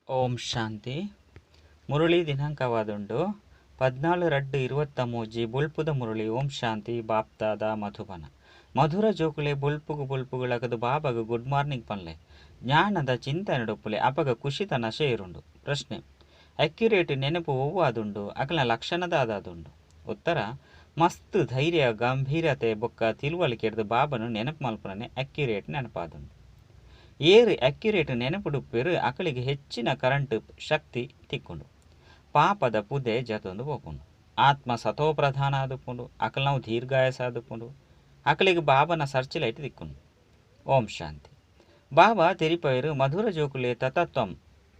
ಓಂ ಶಾಂತಿ. ಮುರಳಿ ದಿನಾಂಕವಾದುಂಡು 14/2/23. ಬೊಲ್ಪುದ ಮುರಳಿ. ಓಂ ಶಾಂತಿ. ಬಾಪ್ದಾದ ಮಧುಬನ. ಮಧುರ ಜೋಕುಲೆ ಬೊಲ್ಪುಗು ಬೊಲ್ಪುಗಳಕದು ಬಾಬಾಗ good morning ಪನ್ಲೆ. ಜ್ಞಾನದ ಚಿಂತನೆಡುಪ್ಪುಲೆ, ಅಪಗ ಖುಷಿತ ನಶೆ ಇರುಂಡು. ಪ್ರಶ್ನೆ: ಅಕ್ಯುರೇಟ್ ನೆನಪು ಒವ್ವಾದುಂಡು, ಅಕಲ್ನ ಲಕ್ಷಣದಾದುಂಡು? ಉತ್ತರ: ಮಸ್ತ್ ಧೈರ್ಯ ಗಂಭೀರತೆ ಬೊಕ್ಕ ತಿಳುವಳಿಕೆಡ್ದು ಬಾಬನು ನೆನಪು ಮಲ್ಪುನನೆ ಅಕ್ಯುರೇಟ್ ನೆನಪಾದುಂಡು. ಏರು ಅಕ್ಯುರೇಟ್ ನೆನಪುಡುಪ್ಪೇರು ಅಕಲಿಗೆ ಹೆಚ್ಚಿನ ಕರೆಂಟ್ ಶಕ್ತಿ ತಿಕ್ಕೊಂಡು ಪಾಪದ ಪುದೆ ಜತೊಂದು ಪೋಪುಂಡು. ಆತ್ಮ ಸತೋಪ್ರಧಾನ ಆದುಪ್ಪುಂಡು. ಅಕಲ್ನವು ದೀರ್ಘಾಯಸ ಆದುಪ್ಪುಂಡು. ಅಕಲಿಗೆ ಬಾಬನ ಸರ್ಚ್ ಲೈಟ್ ತಿಕ್ಕೊಂಡು. ಓಂ ಶಾಂತಿ. ಬಾಬಾ ತೆರಿಪೈರು ಮಧುರ ಜೋಕುಲೆ ತತತ್ವಂ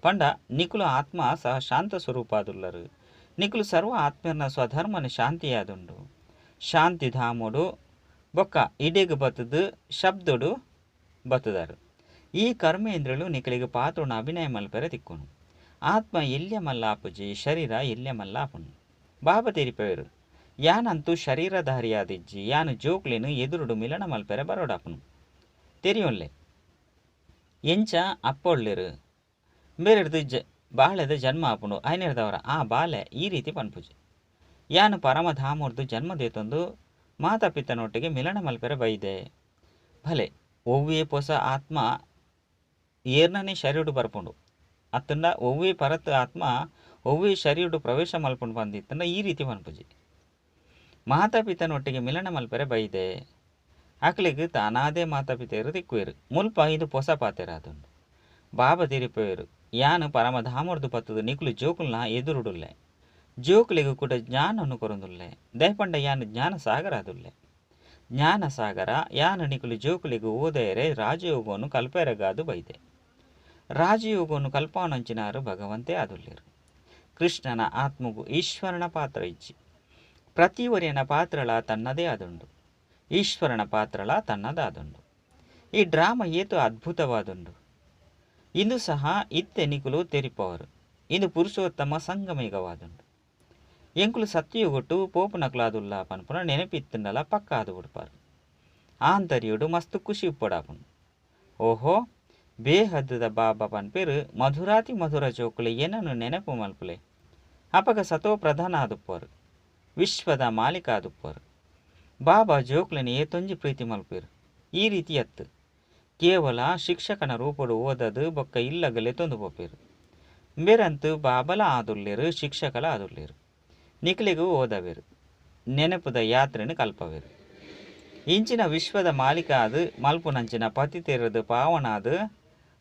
ಪಂಡ ನಿಕುಲು ಆತ್ಮ ಸಹ ಶಾಂತ ಸ್ವರೂಪಾದುಲ್ಲರು. ನಿಕುಲು ಸರ್ವ ಆತ್ಮೀರ್ನ ಸ್ವಧರ್ಮನ ಶಾಂತಿಯಾದುಂಡು. ಶಾಂತಿಧಾಮುಡು ಬೊಕ್ಕ ಇಡೆಗ್ ಬತ್ತದು ಶಬ್ದಡು ಬತ್ತದಾರು. ಈ ಕರ್ಮೇಂದ್ರಲು ನಿಕಲಿಗೆ ಪಾತ್ರನ ಅಭಿನಯ ಮಲ್ಪೆರೆ ತಿಕ್ಕೊನು. ಆತ್ಮ ಎಲ್ಯ ಮಲ್ಲಾಪುಜಿ, ಶರೀರ ಎಲ್ಯ ಮಲ್ಲಾಪುನು. ಬಾಬಾ ತೆರಿಪೈರು ಯಾನಂತೂ ಶರೀರಧಾರಿಯಾದಿಜ್ಜಿ, ಯಾನು ಜೋಕ್ಲೆನು ಎದುರುಡು ಮಿಲನ ಮಲ್ಪೆರೆ ಬರೋಡಾಪುನು. ತೆರಿಯೊಲ್ಲೆ ಎಂಚ ಅಪ್ಪೊಳ್ಳಿರು ಬೇರೆಡ್ದು ಬಾಳೆದ ಜನ್ಮ ಆಪುಂಡು. ಐನೆರ್ದವರ ಆ ಬಾಲೆ ಈ ರೀತಿ ಪನ್ಪುಜಿ, ಯಾನು ಪರಮಧಾಮುರ್ದು ಜನ್ಮ ದೇತೊಂದು ಮಾತಾಪಿತನೊಟ್ಟಿಗೆ ಮಿಲನ ಮಲ್ಪೆರೆ ಬೈದೆ. ಭಲೆ ಒವ್ವೇ ಪೊಸ ಆತ್ಮ ಏರ್ನನೇ ಶರೀರಡು ಬರ್ಪುಂಡು ಅತ್ತಂಡ ಒವ್ವೇ ಪರತ್ ಆತ್ಮ ಒವ್ವೇ ಶರೀರಡು ಪ್ರವೇಶ ಮಲ್ಪುಂಡು ಬಂದಿತ್ತಂಡ ಈ ರೀತಿ ಪನ್ಪುಜಿ. ಮಾತಾಪಿತನೊಟ್ಟಿಗೆ ಮಿಲನ ಮಲ್ಪೆರೆ ಬೈದೆ. ಅಕ್ಲೆಗ್ ತಾನಾದೇ ಮಾತಾಪಿತೆಯರು ತಿಕ್ಕುವೆರು. ಮುಲ್ಪ ಇದು ಪೊಸ ಪಾತೆರಾದುಂಡು. ಬಾಬಾ ತೆರಿಪೇರು ಯಾನು ಪರಮಧಾಮುರ್ದು ಬತ್ತದು ನಿಕುಲು ಜೋಕುಲ್ನ ಎದುರುಡುಲ್ಲೆ, ಜೋಕುಲಿಗೂ ಕೂಡ ಜ್ಞಾನವನ್ನು ಕೊರೊಂದುಲ್ಲೆ. ದಯಪಂಡ ಯಾನು ಜ್ಞಾನ ಸಾಗರ ಆದುಲ್ಲೆ. ಜ್ಞಾನ ಸಾಗರ ಯಾನು ನಿಕುಲು ಜೋಕುಲಿಗೂ ಓದಯರೆ ರಾಜಯೋಗವನ್ನು ಕಲ್ಪೆರಗಾದು ಬೈದೆ. ರಾಜಯೋಗವನ್ನು ಕಲ್ಪಾನಂಚಿನಾರು ಭಗವಂತೆ ಆದುಲ್ಲೇರು. ಕೃಷ್ಣನ ಆತ್ಮಗೂ ಈಶ್ವರನ ಪಾತ್ರ ಇಜ್ಜಿ. ಪ್ರತಿವರಿಯನ ಪಾತ್ರಳ ತನ್ನದೇ ಆದುಂಡು, ಈಶ್ವರನ ಪಾತ್ರಳ ತನ್ನದಾದುಂಡು. ಈ ಡ್ರಾಮ ಏತು ಅದ್ಭುತವಾದುಂಡು. ಇಂದು ಸಹ ಇತ್ತೆ ನಿಕುಲು ತೆರಿಪವರು. ಇಂದು ಪುರುಷೋತ್ತಮ ಸಂಗಮೇಗವಾದುಂಡು. ಎಂಕುಲು ಸತ್ಯಯುಗೊಟ್ಟು ಪೋಪುನಕ್ಲಾದುಲ್ಲ ಪನ್ಪುನ ನೆನಪಿತ್ತಂಡಲ ಪಕ್ಕ ಆದು ಬಿಡ್ಪಾರು. ಆಂತರ್ಯುಡು ಮಸ್ತ್ ಖುಷಿ ಉಪ್ಪಡಾಪುನು. ಓಹೋ ಬೇಹದ್ದದ ಬಾಬಾ ಪನ್ಪೇರು ಮಧುರಾತಿ ಮಧುರ ಜೋಕುಲೆ ಏನನ್ನು ನೆನಪು ಮಲ್ಪುಲೆ. ಅಪಗ ಸತೋ ಪ್ರಧಾನ ಆದುಪ್ಪರು, ವಿಶ್ವದ ಮಾಲೀಕ ಆದುಪ್ಪರು. ಬಾಬಾ ಜೋಕ್ಲೆನ ಏತೊಂಜಿ ಪ್ರೀತಿ ಮಲ್ಪೇರು. ಈ ರೀತಿ ಅತ್ತು ಕೇವಲ ಶಿಕ್ಷಕನ ರೂಪಡು ಓದದು ಬೊಕ್ಕ ಇಲ್ಲಗಲೆ ತೊಂದು ಪೋಪೇರು. ಬೇರಂತು ಬಾಬಲ ಆದುಲ್ಲೇರು, ಶಿಕ್ಷಕಲ ಆದುಲ್ಲೇರು. ನಿಕಲಿಗೂ ಓದವೇರು, ನೆನಪುದ ಯಾತ್ರೆನು ಕಲ್ಪವೇರು. ಇಂಚಿನ ವಿಶ್ವದ ಮಾಲೀಕ ಆದು ಮಲ್ಪುನಂಚಿನ ಪತಿತೇರದು ಪಾವನಾದು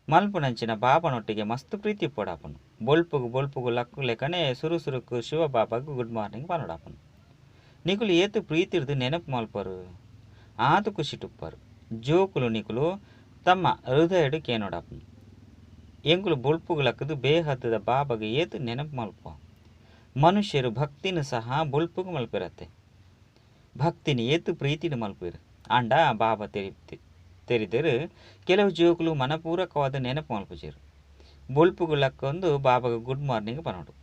ಮಲ್ಪುನಂಚಿನ ಬಾಬನೊಟ್ಟಿಗೆ ಮಸ್ತ್ ಪ್ರೀತಿ ಪೋಡಾಪುನು. ಬೊಲ್ಪುಗು ಬೊಲ್ಪುಗು ಲಕ್ಕು ಲೆಕ್ಕನೆ ಸುರು ಸುರುಕು ಶಿವ ಬಾಬಾಗು ಗುಡ್ ಮಾರ್ನಿಂಗ್ ಪನೋಡಾಪುನು. ನಿಕುಲು ಏತು ಪ್ರೀತಿರ್ದು ನೆನಪು ಮಲ್ಪರು, ಆತು ಖುಷಿಟುಪ್ಪರು. ಜೋಕುಲು ನಿಕುಲು ತಮ್ಮ ಹೃದಯಡು ಕೇನೋಡಾಪುನು. ಎಂಕುಲು ಬೊಲ್ಪುಗು ಲಕ್ಕದು ಬೇಹದ್ದದ ಬಾಬಾಗೆ ಏತು ನೆನಪು ಮಲ್ಪ. ಮನುಷ್ಯರು ಭಕ್ತಿನ ಸಹ ಬೊಲ್ಪುಗು ಮಲ್ಪಿರತ್ತೆ. ಭಕ್ತಿನ ಏತು ಪ್ರೀತಿನ ಮಲ್ಪಿರು. ಆಂಡ ಬಾಬಾ ತೆರಿದರು ಕೆಲವು ಜೋಕುಲು ಮನಪೂರ್ವಕವಾದ ನೆನಪು ಮಲ್ಪುಜೇರು. ಬೊಲ್ಪುಗು ಲಕ್ಕೊಂದು ಬಾಬಾಗ ಗುಡ್ ಮಾರ್ನಿಂಗ್ ಪನೋಡು.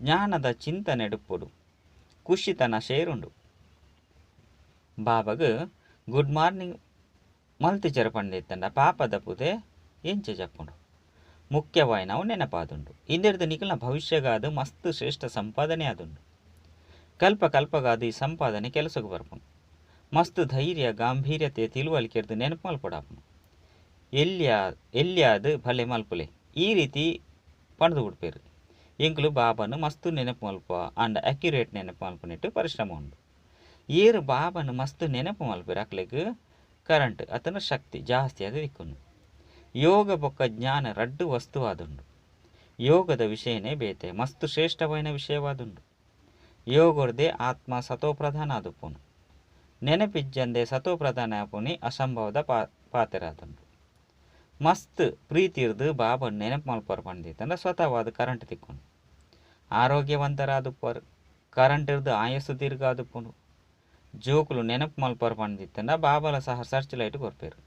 ಜ್ಞಾನದ ಚಿಂತನೆ ಡುಪ್ಪುಡು, ಖುಷಿತನ ಶೇರುಂಡು. ಬಾಬಾಗ ಗುಡ್ ಮಾರ್ನಿಂಗ್ ಮಲ್ತಿಜರ ಪಂಡಿತ್ತಂಡ ಪಾಪದ ಪುದೆ ಎಂಚ ಜಪ್ಪುಂಡು. ಮುಖ್ಯವಾಗಿ ನಾವು ನೆನಪಾದುಂಡು. ಇಂದೆರ್ದು ನಿಕಲ್ನ ಭವಿಷ್ಯಗಾದ ಮಸ್ತ್ ಶ್ರೇಷ್ಠ ಸಂಪಾದನೆ ಆದುಂಡು. ಕಲ್ಪ ಕಲ್ಪಗಾದ ಈ ಸಂಪಾದನೆ ಕೆಲಸಕ್ಕೆ ಬರ್ಪುಂಡು. ಮಸ್ತ್ ಧೈರ್ಯ ಗಾಂಭೀರ್ಯತೆ ತಿಳುವಳಿಕೆರ್ದು ನೆನಪು ಮಲ್ಪಡಾಪುಂಡು. ಎಲ್ಲಿಯಾದ ಭಲೆ ಮಲ್ಪುಲೆ ಈ ರೀತಿ ಪಣದು ಬಿಡ್ಪೇರು. ಎಂಕುಲು ಬಾಬಾನು ಮಸ್ತ್ ನೆನಪು ಮಲ್ಪ ಅಂಡ ಅಕ್ಯುರೇಟ್ ನೆನಪು ಮಲ್ಪನಿಟ್ಟು ಪರಿಶ್ರಮ ಉಂಡು. ಏರು ಬಾಬಾನು ಮಸ್ತ್ ನೆನಪು ಮಲ್ಪೇರು ಅಕ್ಲೆಗ್ ಕರೆಂಟ್ ಅತನ ಶಕ್ತಿ ಜಾಸ್ತಿ ಆದ ದಿಕ್ಕುನು. ಯೋಗ ಬೊಕ್ಕ ಜ್ಞಾನ ರಡ್ಡು ವಸ್ತುವಾದುಂಡು. ಯೋಗದ ವಿಷಯನೇ ಬೇತೆ, ಮಸ್ತ್ ಶ್ರೇಷ್ಠವಾದ ವಿಷಯವಾದುಂಡು. ಯೋಗರ್ದೇ ಆತ್ಮ ಸತೋಪ್ರಧಾನ ಆದುಪ್ಪುನು. ನೆನಪಿಜ್ಜಂದೆ ಸತೋಪ್ರಧಾನ ಆಪುನಿ ಅಸಂಭವದ ಪಾತೆರಾದುಂಡು. ಮಸ್ತ್ ಪ್ರೀತಿರ್ದು ಬಾಬನ್ ನೆನಪು ಮಲ್ಪರು ಪಂಡಿತ್ತಂಡ ಸ್ವತಃವಾದ ಕರೆಂಟ್ ತಿಕ್ಕೊಂಡು ಆರೋಗ್ಯವಂತರಾದುಪ್ಪರು. ಕರೆಂಟ್ ಇರ್ದು ಆಯಸ್ಸು ದೀರ್ಘ ಆದುಪ್ಪುನು. ಜೋಕುಲು ನೆನಪು ಮಲ್ಪರು ಪಂಡಿತ್ತಂಡ ಬಾಬಲ ಸಹ ಸರ್ಚ್ ಲೈಟ್ ಕೊರ್ಪೇರು.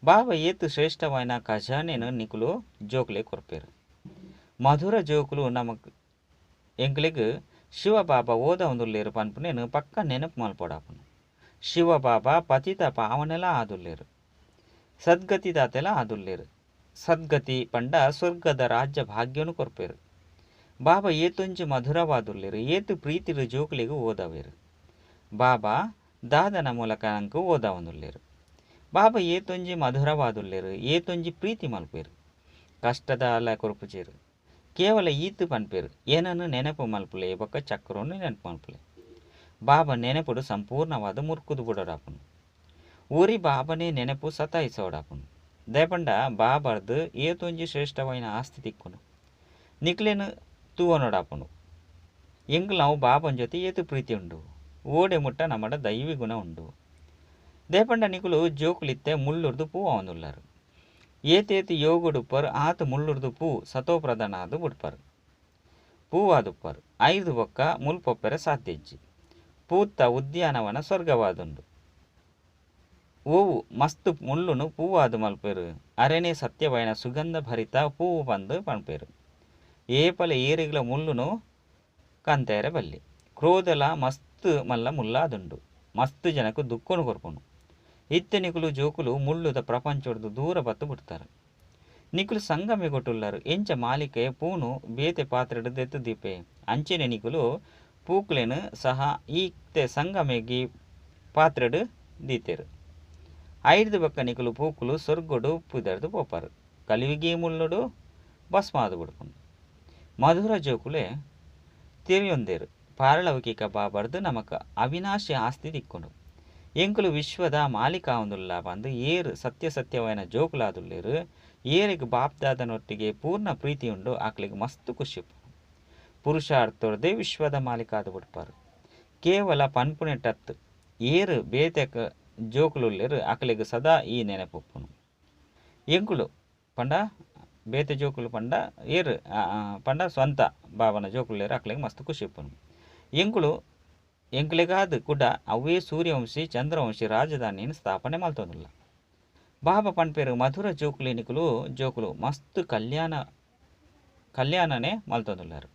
ಬಾಬಾ ಏತು ಶ್ರೇಷ್ಠವಾದ ಖಜಾನೆನು ನಿಕುಲು ಜೋಕುಲೆ ಕೊರ್ಪೇರು. ಮಧುರ ಜೋಕುಲು ನಮಕ್ ಎಂಕ್ಲೆಗ್ ಶಿವ ಬಾಬಾ ಓದ ಒಂದುಲ್ಲೇರು ಪನ್ಪುನೇನು ಪಕ್ಕ ನೆನಪು ಮಲ್ಪೊಡಾಪುನು. ಶಿವ ಬಾಬಾ ಪತಿತ ಪಾವನೆಲ ಆದುಲ್ಲೇರು, ಸದ್ಗತಿದಾತೆಲ ಆದುಲ್ಲೇರು. ಸದ್ಗತಿ ಪಂಡ ಸ್ವರ್ಗದ ರಾಜ್ಯ ಭಾಗ್ಯನು ಕೊರ್ಪೆರು. ಬಾಬಾ ಏತೊಂಜಿ ಮಧುರವಾದುಲ್ಲೆರು ಏತು ಪ್ರೀತಿಡು ಜೋಕುಲೆಗು ಓದವೇರು. ಬಾಬಾ ದಾದನ ಮೂಲಕ ನಂಕು ಓದವನುಲ್ಲೆರು. ಬಾಬಾ ಏತೊಂಜಿ ಮಧುರವಾದುಲ್ಲೆರು ಏತೊಂಜಿ ಪ್ರೀತಿ ಮಲ್ಪೆರು. ಕಷ್ಟದ ಅಲ ಕೊರ್ಪುಜೆರು. ಕೇವಲ ಈತು ಪನ್ಪೆರು ಏನನ್ನು ನೆನಪು ಮಲ್ಪುಲೆ ಬೊಕ್ಕ ಚಕ್ರವನ್ನು ನೆನಪು ಮಲ್ಪುಲೆ. ಬಾಬಾ ನೆನಪುಡು ಸಂಪೂರ್ಣವಾದ ಮುರ್ಕುದು ಬುಡೋಡಾಪುನು. ಊರಿ ಬಾಬನೇ ನೆನಪು ಸತಾಯಿಸೋಡಾಪುನು. ದಯಪಂಡ ಬಾಬಾರ್ದು ಏತೊಂಜಿ ಶ್ರೇಷ್ಠವಾಯಿನ ಆಸ್ತಿ ತಿಕ್ಕುನು. ನಿಕ್ಲೇನು ತೂವನೋಡಾಪುನು. ಎಂಕ್ ನಾವು ಬಾಬನ ಜೊತೆ ಏತು ಪ್ರೀತಿ ಉಂಡು. ಓಡೆ ಮುಟ್ಟ ನಮ್ಮಡ ದೈವಿ ಗುಣ ಉಂಡು. ದಯಪಂಡ ನಿಕುಲು ಜೋಕುಲಿತ್ತೆ ಮುಳ್ಳುರ್ದು ಪೂ ಅವನುಲ್ಲಾರು. ಏತೇತು ಯೋಗಡುಪ್ಪರು ಆತು ಮುಳ್ಳುರ್ದು ಪೂ ಸತೋಪ್ರಧಾನ ಅದು ಬುಡ್ಪರು. ಪೂವಾದುಪ್ಪರು ಐದು ಬೊಕ್ಕ ಮುಲ್ಪೊಪ್ಪೆರೆ ಸಾಧ್ಯ ಇಜ್ಜಿ. ಪೂತ್ತ ಉದ್ಯಾನವನ ಸ್ವರ್ಗವಾದುಂಡು. ಓವು ಮಸ್ತ್ ಮುಳ್ಳುನು ಪೂವಾದು ಮಲ್ಪೆರು. ಅರೆನೇ ಸತ್ಯವೈನ ಸುಗಂಧ ಭರಿತ ಪೂವು ಪಂದು ಪನ್ಪೆರು. ಏಪಲ ಏರಿಗ್ಲ ಮುಳ್ಳುನು ಕಂತೇರೆ ಬಲ್ಲಿ. ಕ್ರೋಧಲ ಮಸ್ತ್ ಮಲ್ಲ ಮುಲ್ಲಾದುಂಡು. ಮಸ್ತ್ ಜನಕ್ಕೆ ದುಃಖನು ಕೊರ್ಪುನು. ಇತ್ತೆ ನಿಕುಲು ಜೋಕುಲು ಮುಳ್ಳುದ ಪ್ರಪಂಚೊಡ್ದು ದೂರ ಬತ್ತು ಬಿಡ್ತಾರೆ. ನಿಕುಲು ಸಂಗಮಿ ಕೊಟ್ಟುಲ್ಲಾರು. ಎಂಚ ಮಾಲಿಕೆ ಪೂನು ಬೇತೆ ಪಾತ್ರೆಡು ದೆತ್ತು ದೀಪೆ ಅಂಚೆನೆ ನಿಕುಲು ಪೂಕ್ಲೆನು ಸಹ ಈತೆ ಸಂಗಮಿಗೆ ಪಾತ್ರೆಡು ದೀತೆರು. ಐದು ಬಕ್ಕ ನಿಕುಲು ಪೂಕುಲು ಸ್ವರ್ಗಡು ಪುದರ್ದು ಪೋಪಾರು. ಕಲಿವಿಗೆ ಮುಳ್ಳುಡು ಭಸ್ಮಾದು ಬಿಡ್ಪುನು. ಮಧುರ ಜೋಕುಲೆ ತೆರೆಯೊಂದೇರು. ಪಾರಲೌಕಿಕ ಬಾಬರ್ದು ನಮಕ ಅವಿನಾಶಿ ಆಸ್ತಿ ದಿಕ್ಕುಂಡು. ಎಂಕುಲು ವಿಶ್ವದ ಮಾಲೀಕ ಆವೊಂದುಲ್ಲ ಪಂದ್ ಏರ್ ಸತ್ಯ ಸತ್ಯವಾಯಿನ ಜೋಕುಲಾದುಲ್ಲೆರ್. ಏರೆಗ್ ಬಾಪ್ದಾದನೊಟ್ಟಿಗೆ ಪೂರ್ಣ ಪ್ರೀತಿ ಉಂಡು ಆಕ್ಲೆಗ್ ಮಸ್ತ್ ಖುಷಿ ಉಪ್ಪುಂಡು. ಪುರುಷಾರ್ಥೊರ್ದೇ ವಿಶ್ವದ ಮಾಲೀಕ ಆದ್ ಬಿಡ್ಪಾರು. ಕೇವಲ ಪನ್ಪುನೆಟತ್ ಏರ್ ಬೇತೆ ಜೋಕುಲುಲ್ಲೆರ್ ಆಕ್ಲೆಗ್ ಸದಾ ಈ ನೆನಪುಪ್ಪುನು. ಎಂಕುಲು ಪಂಡ ಬೇತೆ ಜೋಕುಲು ಪಂಡ ಏರ್ ಪಂಡ ಸ್ವಂತ ಬಾಬನ ಜೋಕುಲ್ಲೆರ್ ಆಕ್ಲೆಗ್ ಮಸ್ತ್ ಖುಷಿ ಉಪ್ಪುನು. ಎಂಕುಲು ಎಂಕ್ಲೆಗಾದ್ ಕುಡ ಅವೇ ಸೂರ್ಯವಂಶಿ ಚಂದ್ರವಂಶಿ ರಾಜಧಾನಿಯನ್ನು ಸ್ಥಾಪನೆ ಮಲ್ತೊಂದುಲ್ಲ. ಬಾಬಾ ಪನ್ಪೆರು ಮಧುರ ಜೋಕುಲೆ ನಿಕುಲು ಜೋಕುಲು ಮಸ್ತ್ ಕಲ್ಯಾಣ ಕಲ್ಯಾಣನೇ ಮಲ್ತೊಂದುಲ್ಲಾರು.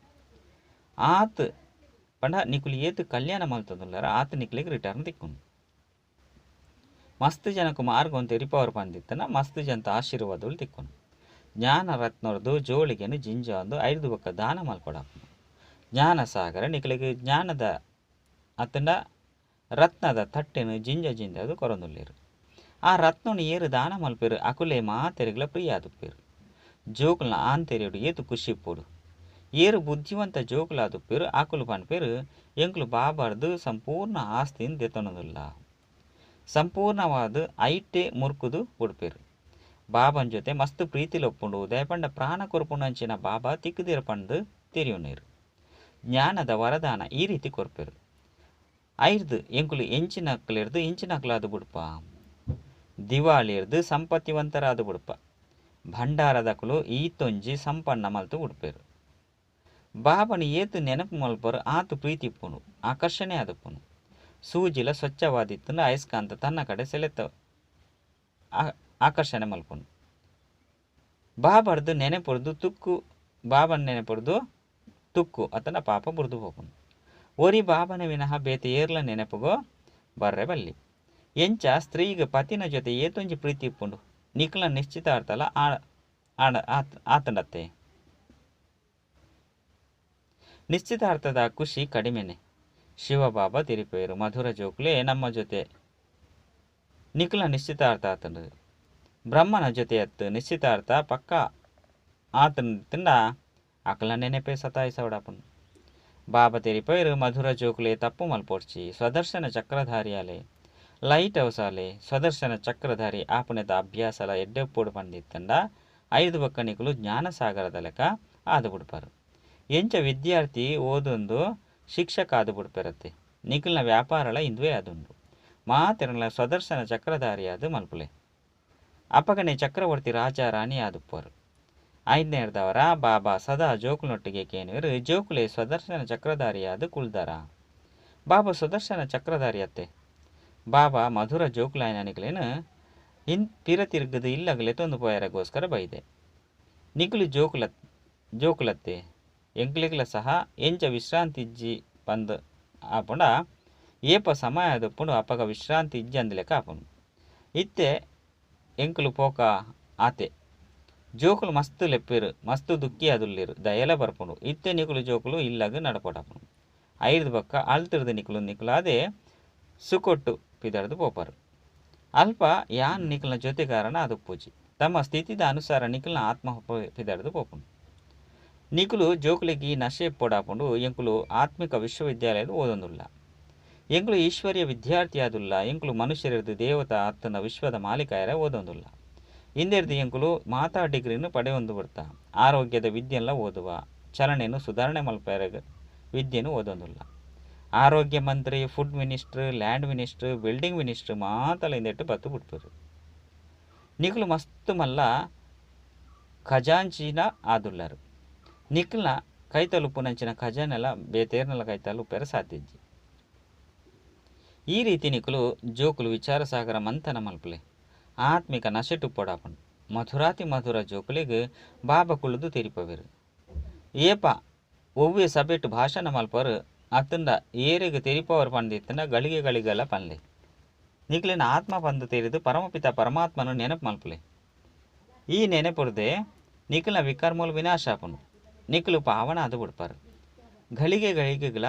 ಆತ್ ಪಂಡ ನಿಕುಲು ಏತ್ ಕಲ್ಯಾಣ ಮಲ್ತೊಂದುಲ್ಲಾರು ಆತ್ ನಿಕ್ಲೆಗ್ ರಿಟರ್ನ್ ತಿಕ್ಕುಂಡು. ಮಸ್ತ್ ಜನಕ್ಕೆ ಮಾರ್ಗ ತೆರಿಪವರ್ ಪಂದಿತ್ತನ ಮಸ್ತ್ ಜನತ ಆಶೀರ್ವಾದಗಳು ತಿಕ್ಕುಂಡು. ಜ್ಞಾನ ರತ್ನೊರ್ದು ಜೋಳಿಗೆನು ಜಿಂಜ ಒಂದು ಐದು ಬೊಕ್ಕ ದಾನ ಮಲ್ಪೊಡಾಪುಂಡು. ಜ್ಞಾನ ಸಾಗರ ನಿಕ್ಲೆಗ್ ಜ್ಞಾನದ ಅತ್ತಂಡ ರತ್ನದ ತಟ್ಟೆನು ಜಿಂಜ ಜಿಂಜ ಅದು ಕೊರೊಂದುಲ್ಲೆರು. ಆ ರತ್ನನು ಏರು ದಾನ ಮಲ್ಪೆರು ಅಕುಲೆ ಮಾತೆರೆಗ್ಲ ಪ್ರಿಯ ಆದುಪ್ಪೆರು. ಜೋಕುಲ್ನ ಆಂತೆರೆಡು ಏತು ಖುಷಿ ಇಪ್ಪೊಡು. ಏರು ಬುದ್ಧಿವಂತ ಜೋಕುಲಾದುಪ್ಪೆರು ಅಕುಲು ಪನ್ಪೆರು ಎಂಕುಲು ಬಾಬಾರ್ದು ಸಂಪೂರ್ಣ ಆಸ್ತಿನ್ ದೆತೊನೊಂದುಲ್ಲ. ಸಂಪೂರ್ಣವಾದ ಐಟೆ ಮುರ್ಕುದು ಬುಡ್ಪೆರು. ಬಾಬನ ಜೊತೆ ಮಸ್ತ್ ಪ್ರೀತಿಲೊಪ್ಪುಂಡು. ದಯಪಂಡ ಪ್ರಾಣ ಕೊರ್ಪುಂಡು ಅಂಚಿನ ಬಾಬಾ ತಿಕ್ಕುದಿರ ಪಂದು ತೆರಿಯುನೇರು. ಜ್ಞಾನದ ವರದಾನ ಈ ರೀತಿ ಕೊರ್ಪೆರು. ಐರ್ದು ಎಂಕುಲು ಎಂಚಿನಕ್ಲೆರ್ದು ಇಂಚಿನಕ್ಲಾದು ಬುಡ್ಪ. ದಿವಾಳಿರ್ದು ಸಂಪತ್ತಿವಂತರಾದ ಬುಡ್ಪ. ಭಂಡಾರದಕುಲು ಈತೊಂಜಿ ಸಂಪನ್ನ ಮಲ್ತು ಬುಡ್ಪೆರು. ಬಾಬನ ಏತು ನೆನಪು ಮಲ್ಪರು ಆತು ಪ್ರೀತಿ ಇಪ್ಪುಂಡು, ಆಕರ್ಷಣೆ ಆದುಪ್ಪುಂಡು. ಸೂಜಿಲ ಸ್ವಚ್ಛವಾದಿತ್ತಂಡ ಅಯಸ್ಕಾಂತ ತನ್ನ ಕಡೆ ಸೆಳೆತ ಆಕರ್ಷಣೆ ಮಲ್ಪುಂಡು. ಬಾಬರ್ದು ನೆನಪುರ್ದು ತುಕ್ಕು ಬಾಬನ ನೆನಪುರ್ದು ತುಕ್ಕು ಅತನ ಪಾಪ ಬುರ್ದು ಹೋಗುನು. ಒರಿ ಬಾಬನ ವಿನಃ ಬೇತೆ ಏರ್ಲ ನೆನಪುಗೋ ಬರ್ರೆ ಬಲ್ಲಿ. ಎಂಚ ಸ್ತ್ರೀಗ್ ಪತಿನ ಜೊತೆ ಏತೊಂಜಿ ಪ್ರೀತಿ ಇಪ್ಪುಂಡು. ನಿಕ್ಲ ನಿಶ್ಚಿತಾರ್ಥಲ ಆತಂಡತ್ತೆ. ನಿಶ್ಚಿತಾರ್ಥದ ಖುಷಿ ಕಡಿಮೆನೆ. ಶಿವಬಾಬಾ ತಿರಿಪೇರು ಮಧುರ ಜೋಕುಲೆ ನಮ್ಮ ಜೊತೆ ನಿಕ್ಲ ನಿಶ್ಚಿತಾರ್ಥ ಆತಂಡು. ಬ್ರಹ್ಮನ ಜೊತೆ ಅತ್ತು ನಿಶ್ಚಿತಾರ್ಥ ಪಕ್ಕ ಆತಂಡ ಅಕಲ ನೆನಪೆ ಸತಾಯಿಸೋಡಾಪುಂಡು. ಬಾಬಾ ತೆರಿಪೇರು ಮಧುರ ಜೋಕುಲೆ ತಪ್ಪು ಮಲ್ಪೊಡ್ಚಿ. ಸ್ವದರ್ಶನ ಚಕ್ರಧಾರಿಯಾಲೆ ಲೈಟ್ ಹೌಸಾಲೆ ಸ್ವದರ್ಶನ ಚಕ್ರಧಾರಿ ಆಪುನೆತ ಅಭ್ಯಾಸಲ ಎಡ್ಡೆಪ್ಪೋಡು ಪಂದಿತ್ತಂಡ ಐದು ಬೊಕ್ಕ ನಿಕುಲು ಜ್ಞಾನಸಾಗರದ ಲೆಕ್ಕ ಆದು ಬಿಡ್ಪಾರು. ಎಂಚ ವಿದ್ಯಾರ್ಥಿ ಓದೊಂದು ಶಿಕ್ಷಕ ಆದು ಬಿಡ್ಪೆರತ್ತೆ. ನಿಕುಲ್ನ ವ್ಯಾಪಾರಲ ಇಂದುವೇ ಆದುಂಡು. ಮಾತೆರಲ ಸ್ವದರ್ಶನ ಚಕ್ರಧಾರಿಯಾದ ಮಲ್ಪುಲೆ. ಅಪಗನೆ ಚಕ್ರವರ್ತಿ ರಾಜ ರಾಣಿ ಆದುಪ್ಪರು. ಐದನೇರ್ದವರ ಬಾಬಾ ಸದಾ ಜೋಕುಲೊಟ್ಟಿಗೆ ಕೇನುವರು ಜೋಕುಲೆ ಸ್ವದರ್ಶನ ಚಕ್ರಧಾರಿಯಾದ ಕುಲ್ದಾರ. ಬಾಬಾ ಸುದರ್ಶನ ಚಕ್ರಧಾರಿಯತ್ತೆ. ಬಾಬಾ ಮಧುರ ಜೋಕುಲಾಯನ ನಿಕುಲೇನು ಇನ್ ಪಿರ ತಿರುಗದು ಇಲ್ಲಗಲೆ ತೊಂದು ಪೋಯರಗೋಸ್ಕರ ಬೈದೆ. ನಿಕುಲು ಜೋಕುಲತ್ತೆ ಎಂಕ್ಲೆಗ್ಲ ಸಹ ಎಂಚ ವಿಶ್ರಾಂತಿ ಇಜ್ಜಿ ಪಂದ್ ಆಪುಂಡ ಏಪ ಸಮಯ ಆದುಪ್ಪುಂಡು ಅಪಗ ವಿಶ್ರಾಂತಿ ಇಜ್ಜಿ ಅಂದ್ ಲೆಕ್ಕ ಆಪುಂಡು. ಇತ್ತೆ ಎಂಕುಲು ಪೋಕ ಆತೆ. ಜೋಕುಲು ಮಸ್ತ್ ಲೆಪ್ಪೇರು, ಮಸ್ತ್ ದುಃಖಿ ಆದುಲ್ಲೇರು, ದಯಲ ಬರ್ಪುಂಡು. ಇತ್ತೆ ನಿಕುಲು ಜೋಕುಲು ಇಲ್ಲಗ್ ನಡಪೊಡಾಪುಂಡು. ಐರ್ದ್ ಬೊಕ್ಕ ಅಲ್ತಿರ್ದ್ ನಿಕುಲು ನಿಕುಲಾದೆ ಸುಕೊಟ್ಟು ಪಿದರ್ದ್ ಪೋಪರು. ಅಲ್ಪ ಯಾನ್ ನಿಕಲ್ನ ಜೊತೆಗಾರನ ಆದುಪ್ಪುಜಿ. ತಮ್ಮ ಸ್ಥಿತಿದ ಅನುಸಾರ ನಿಕಲ್ನ ಆತ್ಮ ಪಿದರ್ದ್ ಪೋಪುಂಡು. ನಿಕುಲು ಜೋಕುಲೆಗ್ ಈ ನಶೆ ಪೊಡಾಪುಂಡು. ಎಂಕುಲು ಆತ್ಮಿಕ ವಿಶ್ವವಿದ್ಯಾಲಯದ ಓದೊಂದುಲ್ಲ. ಎಂಕುಲು ಈಶ್ವರ್ಯ ವಿದ್ಯಾರ್ಥಿ ಆದುಲ್ಲ. ಎಂಕುಲು ಮನುಷ್ಯರದು ದೇವತಾ ಅತ್ತನ ವಿಶ್ವದ ಮಾಲೀಕಾಯರ ಓದೊಂದುಲ್ಲ. ಇಂದೆರ್ದು ಎಂಕುಲು ಮಾತಾ ಡಿಗ್ರಿನ ಪಡೆಯೊಂದು ಬಿಡ್ತ. ಆರೋಗ್ಯದ ವಿದ್ಯೆನ್ಲ ಓದುವ, ಚಲನೆಯನ್ನು ಸುಧಾರಣೆ ಮಲ್ಪೆರೆಗ್ ವಿದ್ಯೆನು ಓದೊಂದುಲ್ಲ. ಆರೋಗ್ಯ ಮಂತ್ರಿ, food minister, land minister, building minister ಮಾತಲ ಇಂದೆಟ್ ಬತ್ತು ಬಿಡ್ಪೆರು. ನಿಕುಲು ಮಸ್ತ್ ಮಲ್ಲ ಖಜಾಂಚಿನ ಆದುಲ್ಲರು. ನಿಕಲ್ನ ಕೈತಲುಪ್ಪುನಂಚಿನ ಖಜಾನೆಲ ಬೇತೇರ್ನಲ ಕೈತಲುಪ್ಪೆರೆ ಸಾಧ್ಯ ಇಜ್ಜಿ. ಈ ರೀತಿ ನಿಕುಲು ಜೋಕುಲು ವಿಚಾರ ಸಾಗರ ಮಂಥನ ಮಲ್ಪುಲೆ. ಆತ್ಮಿಕ ನಶೆಟು ಪೊಡಾಪುಂಡು. ಮಧುರಾತಿ ಮಧುರ ಜೋಕುಲೆಗ್ ಬಾಬಾ ಕುಳ್ಳುದು ತೆರಿಪವೆರು. ಏಪ ಒವ್ವೆ ಸಭೆಟ್ ಭಾಷಣ ಮಲ್ಪರು ಅತ್ತಂಡ ಏರೆಗ್ ತೆರಿಪವರು ಪಂದಿತ್ತಂಡ ಗಳಿಗೆ ಗಳಿಗೆಲ ಪನ್ಲೆ. ನಿಕ್ಲೆನ ಆತ್ಮ ಪಂದು ತೆರಿದು ಪರಮಪಿತ ಪರಮಾತ್ಮನು ನೆನಪು ಮಲ್ಪುಲೆ. ಈ ನೆನಪುರ್ದೆ ನಿಕಲ್ನ ವಿಕರ್ಮಲು ವಿನಾಶ ಆಪುಂಡು. ನಿಕುಲು ಪಾವನ ಅದು ಬಿಡ್ಪಾರು. ಗಳಿಗೆ ಗಳಿಗೆಗಳ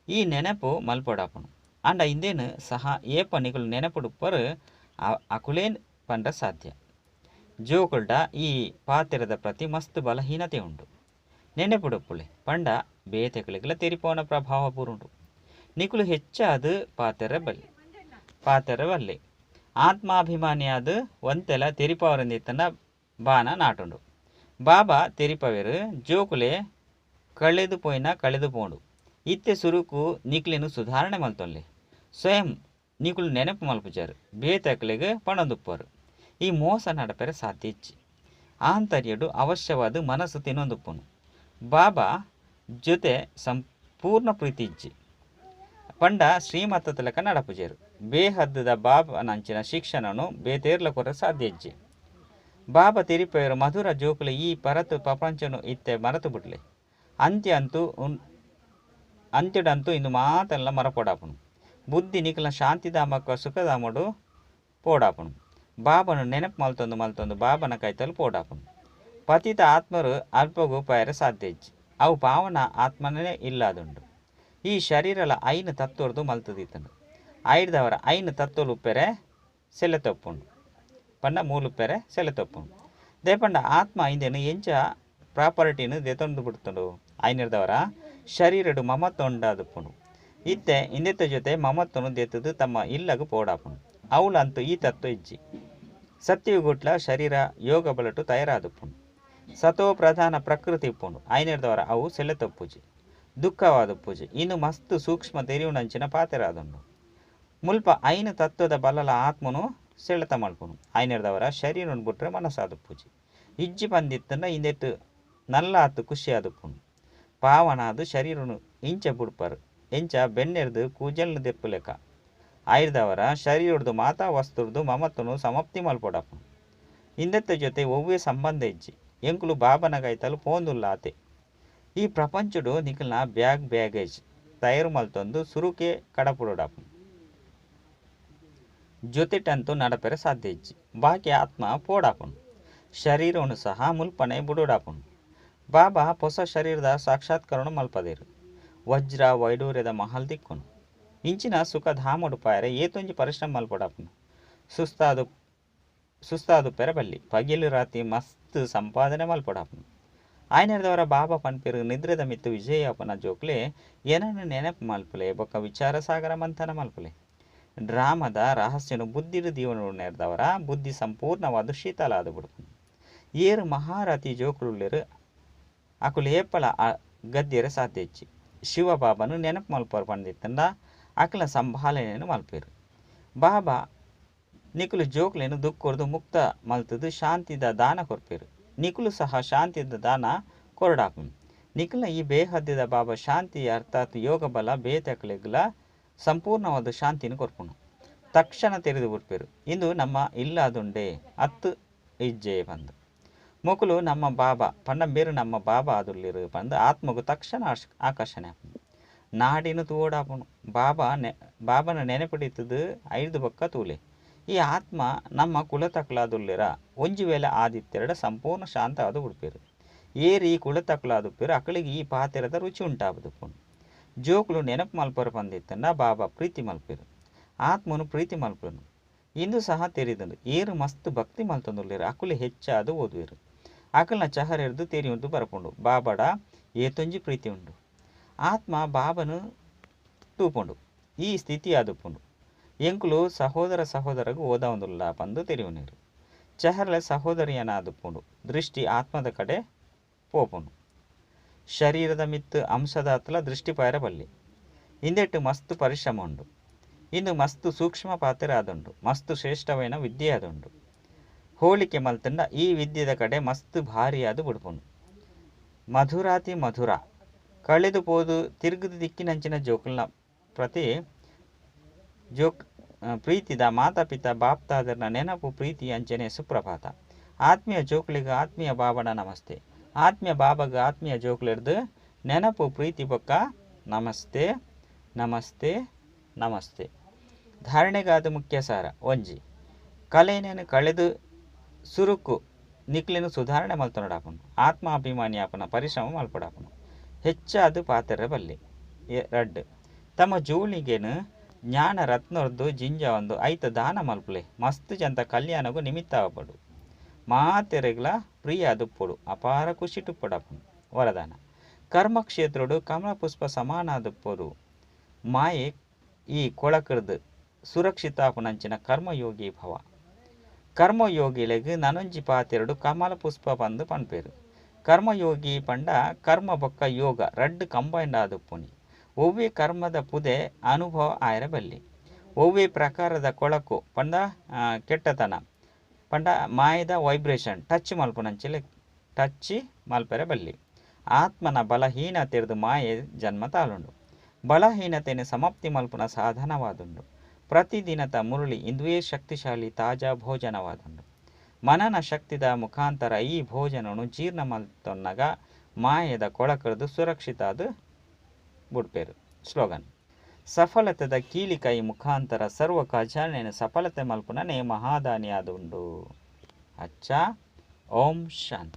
ಈ ನೆನಪು ಮಲ್ಪೊಡಾಪುಂಡು. ಆಂಡ ಇಂದೇನು ಸಹ ಏಪ ನಿಕುಲು ನೆನಪುಡುಪ್ಪರು ಅಕುಲೇನ್ ಪಂಡ ಸಾಧ್ಯ. ಜೋಕುಲ್ಡ ಈ ಪಾತ್ರದ ಪ್ರತಿ ಮಸ್ತ್ ಬಲಹೀನತೆ ಉಂಡು. ನೆನಪುಡುಪ್ಪುಲೆ ಪಂಡ ಬೇತೆಕುಲೆಗ್ಲ ತೆರಿಪೋನ ಪ್ರಭಾವ ಪೂರುಂಡು. ನಿಕುಲು ಹೆಚ್ಚಾದ ಪಾತೆರ ಬಲ್ಲಿ ಪಾತೆರ ಬಲ್ಲೆ. ಆತ್ಮಾಭಿಮಾನಿಯಾದ ಒಂತೆಲ ತೆರಿಪವರಂದಿತ್ತಂಡ ಬಾನ ನಾಟುಂಡು. ಬಾಬಾ ತೆರಿಪವೆರು ಜೋಕುಲೆ ಕಳೆದು ಪೋಯಿನ ಕಳೆದು ಪೋಂಡು. ಇತ್ತೆ ಸುರುಕು ನಿಕ್ಲೆನು ಸುಧಾರಣೆ ಮಲ್ತೊನ್ಲೆ. ಸ್ವಯಂ ನಿಕುಲು ನೆನಪು ಮಲ್ಪುಜಾರು, ಬೇತೆಕುಲೆಗ್ ಪಣೊಂದುಪ್ಪರು. ಈ ಮೋಸ ನಡಪೆರೆ ಸಾಧ್ಯ ಇಜ್ಜಿ. ಆಂತರ್ಯಡು ಅವಶ್ಯವಾದ ಮನಸ್ಸು ತಿನ್ನೊಂದುಪ್ಪುನು. ಬಾಬಾ ಜೊತೆ ಸಂಪೂರ್ಣ ಪ್ರೀತಿ ಇಜ್ಜಿ ಪಂಡ ಶ್ರೀಮತ ತಲಕ ನಡಪುಜೇರು. ಬೇಹದ್ದದ ಬಾಬನಂಚಿನ ಶಿಕ್ಷಣನು ಬೇತೇರ್ಲ ಕೊರ ಸಾಧ್ಯ ಇಜ್ಜಿ. ಬಾಬಾ ತೆರಿಪೆಯರು ಮಧುರ ಜೋಕುಲು ಈ ಪರತು ಪ್ರಪಂಚನು ಇತ್ತೆ ಮರತು ಬಿಡ್ಲೆ. ಅಂತ್ಯ ಅಂತೂ ಅಂತ್ಯಡಂತೂ ಇಂದು ಮಾತೆಲ್ಲ ಮರಪೊಡಾಪುನು. ಬುದ್ಧಿ ನಿಕಲ್ನ ಶಾಂತಿಧಾಮಕ್ಕ ಸುಖಧಾಮಡು ಪೋಡಾಪುನು. ಬಾಬನು ನೆನಪು ಮಲ್ತೊಂದು ಮಲ್ತೊಂದು ಬಾಬನ ಕೈತಲ್ ಪೋಡಾಪುನು. ಪತಿತ ಆತ್ಮರು ಅಲ್ಪಗು ಪಯರೆ ಸಾಧ್ಯ ಇಜ್ಜಿ. ಅವು ಪಾವನ ಆತ್ಮನೇ ಇಲ್ಲಾದುಂಡು. ಈ ಶರೀರಲ ಐನು ತತ್ವರ್ದು ಮಲ್ತದಿತ್ತಂಡು. ಐಡ್ದವರ ಐನು ತತ್ವಲು ಉಪ್ಪೆರೆ ಸೆಲೆ ತಪ್ಪುಂಡು. ಪಂಡ ಮೂಲುಪ್ಪೆರೆ ಸೆಲೆ ತಪ್ಪುಂಡು. ದೇಪಂಡ ಆತ್ಮ ಇಂದೇನು ಎಂಚ ಪ್ರಾಪರ್ಟಿನ ದೆತೊಂದು ಬಿಡ್ತುಂಡು. ಐನಿರ್ದವರ ಶರೀರಡು ಮಮತ್ವ ಉಂಡಾದುಪ್ಪುಂಡು. ಇತ್ತೆ ಇಂದೆತ್ತ ಜೊತೆ ಮಮತ್ವನು ದೆತ್ತದು ತಮ್ಮ ಇಲ್ಲಗು ಪೋಡಾಪುಂಡು. ಅವಳಂತೂ ಈ ತತ್ವ ಇಜ್ಜಿ. ಸತ್ಯಯುಗುಟ್ಲ ಶರೀರ ಯೋಗ ಬಲಟು ತಯಾರಾದುಪ್ಪುಂಡು. ಸತೋ ಪ್ರಧಾನ ಪ್ರಕೃತಿ ಇಪ್ಪುಂಡು. ಐನಿರ್ದವರ ಅವು ಸೆಲೆ ತಪ್ಪುಜಿ, ದುಃಖವಾದುಪ್ಪುಜಿ. ಇನ್ನು ಮಸ್ತ್ ಸೂಕ್ಷ್ಮ ತೆರಿಯುಣಂಚಿನ ಪಾತೆರಾದುಂಡು. ಮುಲ್ಪ ಐನು ತತ್ವದ ಬಲಲ ಆತ್ಮನು ಸೆಳೆತ ಮಲ್ಪುನು. ಐನಿರ್ದವರ ಶರೀರನು ಬಿಟ್ರೆ ಮನಸ್ಸಾದುಪ್ಪುಜಿ. ಇಜ್ಜಿ ಪಂದಿತ್ತಂಡ ಇಂದೆಟ್ಟು ನಲ್ಲಾತು ಖುಷಿ ಆದುಪ್ಪುಂಡು. ಪಾವನಾದು ಶರೀರನು ಇಂಚ ಬುಡ್ಪರು. ಎಂಚ ಬೆನ್ನೆರ್ದು ಕೂಜಲ್ನು ದೆಪ್ಪುಲೆಕ. ಆಯ್ದವರ ಶರೀರಡ್ದು ಮಾತಾ ವಸ್ತುರ್ದು ಮಮತ್ವನು ಸಮಾಪ್ತಿ ಮಲ್ಪೊಡಾಪುಂಡು. ಇಂದೆತ್ತ ಜೊತೆ ಒವ್ವೇ ಸಂಬಂಧ ಇಜ್ಜಿ. ಎಂಕುಲು ಬಾಬನ ಕೈತಲು ಪೋಂದುಲ್ಲ ಆತೆ. ಈ ಪ್ರಪಂಚಡು ನಿಕಲ್ನ ಬ್ಯಾಗ್ ಬ್ಯಾಗೇಜ್ ತಯಾರು ಮಲ್ತೊಂದು ಸುರುಕೆ ಕಡಪುಡಾಪುಂಡು. ಜೊತೆಟಂತೂ ನಡಪೆರೆ ಸಾಧ್ಯ ಇಜ್ಜಿ. ಬಾಕಿ ಆತ್ಮ ಪೋಡಾಪುಂಡು. ಶರೀರವನ್ನು ಸಹ ಮುಲ್ಪನೆ ಬುಡುಡಾಪುಂಡು. ಬಾಬಾ ಹೊಸ ಶರೀರದ ಸಾಕ್ಷಾತ್ಕರಣ ಮಲ್ಪದೇರು. ವಜ್ರ ವೈಡೂರ್ಯದ ಮಹಲ್ ದಿಕ್ಕುನು. ಇಂಚಿನ ಸುಖಧಾಮಡು ಪಾಯರೆ ಏತೊಂಜಿ ಪರಿಶ್ರಮ ಮಲ್ಪೊಡಾಪುಂಡು. ಸುಸ್ತಾದುಪ್ಪೆರೆ ಬಲ್ಲಿ. ಪಗಿಲು ರಾತಿ ಮಸ್ತ್ ಸಂಪಾದನೆ ಮಲ್ಪೊಡಾಪುಂಡು. ಆಯ್ನೆರ್ದವರ ಬಾಬಾ ಪನ್ಪೆರು ನಿದ್ರೆದ ಮಿತ್ತು ವಿಜಯಾಪನ ಜೋಕ್ಲೆ ಏನನ್ನು ನೆನಪು ಮಲ್ಪುಲೆ ಬೊಕ್ಕ ವಿಚಾರ ಸಾಗರ ಮಂಥನ ಮಲ್ಪುಲೆ. ಡ್ರಾಮದ ರಹಸ್ಯನು ಬುದ್ಧಿಡು ದೀವನ ಬುದ್ಧಿ ಸಂಪೂರ್ಣವಾದ ಶೀತಲ ಆದು ಬಿಡ್ಪುಂಡು. ಏರು ಮಹಾರಥಿ ಜೋಕುಲುಲ್ಲೆರು ಅಕುಲು ಏಪಲ ಗದ್ಯರೆ ಸಾಧ್ಯ ಇಜ್ಜಿ. ಶಿವಬಾಬನು ನೆನಪು ಮಲ್ಪರು ಪಂದಿತ್ತಂಡ ಅಕಲ ಸಂಭಾಲನೆಯನ್ನು ಮಲ್ಪೆರು. ಬಾಬಾ ನಿಕುಲು ಜೋಕ್ಲೆನು ದುಃಖರ್ದು ಮುಕ್ತ ಮಲ್ತದು ಶಾಂತಿದ ದಾನ ಕೊರ್ಪೆರು. ನಿಕುಲು ಸಹ ಶಾಂತಿದ ದಾನ ಕೊರಡಾಪುಂಡು. ನಿಕುಲ ಈ ಬೇಹದ್ಯದ ಬಾಬಾ ಶಾಂತಿ ಅರ್ಥಾತ್ ಯೋಗ ಬಲ ಬೇತಕಲೆಗ್ಲ ಸಂಪೂರ್ಣವಾದ ಶಾಂತಿನ ಕೊರ್ಪುಂಡು. ತಕ್ಷಣ ತೆರೆದು ಬಿಡ್ಪೆರು. ಇಂದು ನಮ್ಮ ಇಲ್ಲಾದುಂಡೆ ಅತ್ತು ಇಜ್ಜೆ ಬಂದು ಮೊಕುಲು ನಮ್ಮ ಬಾಬಾ ಪಂಡ ಬೇರು ನಮ್ಮ ಬಾಬಾ ಆದುಲ್ಲಿರು ಪಂದು ಆತ್ಮಗು ತಕ್ಷಣ ಆಕರ್ಷಣೆ ಆಪುಂಡು. ನಾಡಿನ ತೂವೊಡಾಪುಂಡು. ಬಾಬಾ ಬಾಬನ ನೆನಪಿಡಿತದು ಐದು ಬೊಕ್ಕ ತೂಲೆ. ಈ ಆತ್ಮ ನಮ್ಮ ಕುಲತಕುಲಾದುಲ್ಲೆರ ಒಂಜಿ ವೇಳೆ ಆದಿತ್ತೆರಡ ಸಂಪೂರ್ಣ ಶಾಂತ ಆದ್ ಬುಡ್ಪೆರ್. ಏರ್ ಈ ಕುಲತಕುಲಾದುಪ್ಪೆರ್ ಅಕಲೆಗ್ ಈ ಪಾತೆರದ ರುಚಿ ಉಂಟಾಪುದುಪ್ಪುಂಡು. ಜೋಕುಲು ನೆನಪು ಮಲ್ಪರ ಪಂದಿತ್ತಂಡ ಬಾಬಾ ಪ್ರೀತಿ ಮಲ್ಪೆರ್. ಆತ್ಮನು ಪ್ರೀತಿ ಮಲ್ಪುನು. ಇಂದು ಸಹ ತೆರಿದುಂಡು. ಏರ್ ಮಸ್ತ್ ಭಕ್ತಿ ಮಲ್ತೊಂದುಲ್ಲೆರ್ ಅಕುಲು ಹೆಚ್ಚಾದ್ ಓದುವೆರ್. ಅಕಲ್ನ ಚಹರೆರ್ದ್ ತೆರಿಯೊಂದು ಬರ್ಪುಂಡು ಬಾಬಡ ಏತೊಂಜಿ ಪ್ರೀತಿ ಉಂಡು. ಆತ್ಮ ಬಾಬನು ತೂಪುಂಡು. ಈ ಸ್ಥಿತಿ ಆದುಪ್ಪುಂಡು. ಎಂಕುಲು ಸಹೋದರ ಸಹೋದರಗ್ ಓದಾವೊಂದುಲ್ಲ ಪಂದ್ ತೆರಿಯೊನೆರ್. ಚಹರೆಲ ಸಹೋದರಿಯನಾದುಪ್ಪುಂಡು. ದೃಷ್ಟಿ ಆತ್ಮದ ಕಡೆ ಪೋಪುಂಡು. ಶರೀರದ ಮಿತ್ತ್ ಅಂಶದಾತ್ಲ ದೃಷ್ಟಿ ಪಾಯರ ಬಲ್ಲಿ. ಇಂದೆಟ್ ಮಸ್ತ್ ಪರಿಶ್ರಮ ಉಂಡು. ಇಂದು ಮಸ್ತ್ ಸೂಕ್ಷ್ಮ ಪಾತೆರ ಆದುಂಡು. ಮಸ್ತ್ ಶ್ರೇಷ್ಠವಾಯಿನ ವಿದ್ಯೆ ಆದುಂಡು. ಹೋಲಿಕೆ ಮಲ್ತಂಡ ಈ ವಿದ್ಯೆದ ಕಡೆ ಮಸ್ತ್ ಭಾರಿಯಾದ್ ಬುಡ್ಪುಂಡು. ಮಧುರಾತಿ ಮಧುರ ಕಳೆದು ಪೋದು ತಿರುಗುದು ದಿಕ್ಕಿನಂಚಿನ ಜೋಕುಲ್ನ ಪ್ರತಿ ಜೋಕ್ ಪ್ರೀತಿದ ಮಾತಾ ಪಿತಾ ಬಾಪ್ತಾದರ್ನ ನೆನಪು ಪ್ರೀತಿ ಅಂಚನೆ ಸುಪ್ರಭಾತ. ಆತ್ಮೀಯ ಜೋಕುಲೆಗ್ ಆತ್ಮೀಯ ಬಾಬನ ನಮಸ್ತೆ. ಆತ್ಮೀಯ ಬಾಬಗ್ ಆತ್ಮೀಯ ಜೋಕುಲೆರ್ದ್ ನೆನಪು ಪ್ರೀತಿ ಬೊಕ್ಕ ನಮಸ್ತೆ ನಮಸ್ತೆ ನಮಸ್ತೆ. ಧಾರಣೆಗಾದ ಮುಖ್ಯ ಸಾರ ಒಂಜಿ ಕಲೆಯನ್ನು ಕಳೆದು ಸುರುಕು ನಿಕ್ಲೆನ್ ಸುಧಾರಣೆ ಮಲ್ತೊನೊಡಾಪುಂಡು. ಆತ್ಮಾಭಿಮಾನಿ ಆಪುನ ಪರಿಶ್ರಮ ಮಲ್ಪೊಡಾಪುಂಡು. ಹೆಚ್ಚಾದ್ ಪಾತೆರ ಬಲ್ಲಿ. ರಡ್ಡ್ ತಮ್ಮ ಜೋಳಿಗೆನ್ ಜ್ಞಾನ ರತ್ನೊರ್ದು ಜಿಂಜಾವೊಂದು ಐತ ದಾನ ಮಲ್ಪುಲೆ. ಮಸ್ತ್ ಜನತ ಕಲ್ಯಾಣಗ್ ನಿಮಿತ್ತ ಆವೊಡು. ಮಾತೆರೆಗ್ಲ ಪ್ರಿಯ ಆದುಪ್ಪೊಡು. ಅಪಾರ ಖುಷಿಟುಪ್ಪೊಡಾಪುಂಡು. ವರದಾನ ಕರ್ಮಕ್ಷೇತ್ರಡ್ ಕಮಲ ಪುಷ್ಪ ಸಮಾನಾದುಪ್ಪೊಡು. ಮಾಯೆ ಈ ಕೊಳಕರ್ದ್ ಸುರಕ್ಷಿತ ಆಪುನಂಚಿನ ಕರ್ಮಯೋಗಿ ಭವ. ಕರ್ಮಯೋಗಿಲೆಗ್ ನನೊಂಜಿ ಪಾತೆರೊಡು ಕಮಲ ಪುಷ್ಪ ಪಂದ್ ಪನ್ಪೆರ್. ಕರ್ಮಯೋಗಿ ಪಂಡ ಕರ್ಮ ಬೊಕ್ಕ ಯೋಗ ರಡ್ಡ್ ಕಂಬೈನ್ಡ್ ಆದುಪ್ಪುನಿ. ಒವ್ವೆ ಕರ್ಮದ ಪುದೆ ಅನುಭವ ಆಯೆರೆ ಬಲ್ಲಿ. ಒವ್ವೆ ಪ್ರಕಾರದ ಕೊಳಕು ಪಂಡ ಕೆಟ್ಟತನ ಪಂಡ ಮಾಯದ ವೈಬ್ರೇಷನ್ ಟಚ್ ಮಲ್ಪುನಂಚಿನ ಟಚ್ ಮಲ್ಪೆರೆ ಬಲ್ಲಿ. ಆತ್ಮನ ಬಲಹೀನತೆರ್ದ್ ಮಾಯೆ ಜನ್ಮ ತಾಳುಂಡು. ಬಲಹೀನತೆನ್ ಸಮಾಪ್ತಿ ಮಲ್ಪುನ ಸಾಧನವಾದುಂಡು. ಪ್ರತಿದಿನತ ಮುರಳಿ ಇಂದುವೇ ಶಕ್ತಿಶಾಲಿ ತಾಜಾ ಭೋಜನವಾದುಂಡು. ಮನನ ಶಕ್ತಿದ ಮುಖಾಂತರ ಈ ಭೋಜನನು ಜೀರ್ಣ ಮಲ್ತೊನ್ನಗ ಮಾಯದ ಕೊಳಕರ್ದ್ ಸುರಕ್ಷಿತ ಆದ್ ಬುಡ್ಪೆರ್. ಸ್ಲೋಗನ್ ಸಫಲತೆದ ಕೀಲಿಕೈ ಮುಖಾಂತರ ಸರ್ವ ಖಜಾನೆಯನ್ನು ಸಫಲತೆ ಮಲ್ಪುನನೇ ಮಹಾದಾನಿ ಆದುಂಡು. ಅಚ್ಚಾ ಓಂ ಶಾಂತಿ.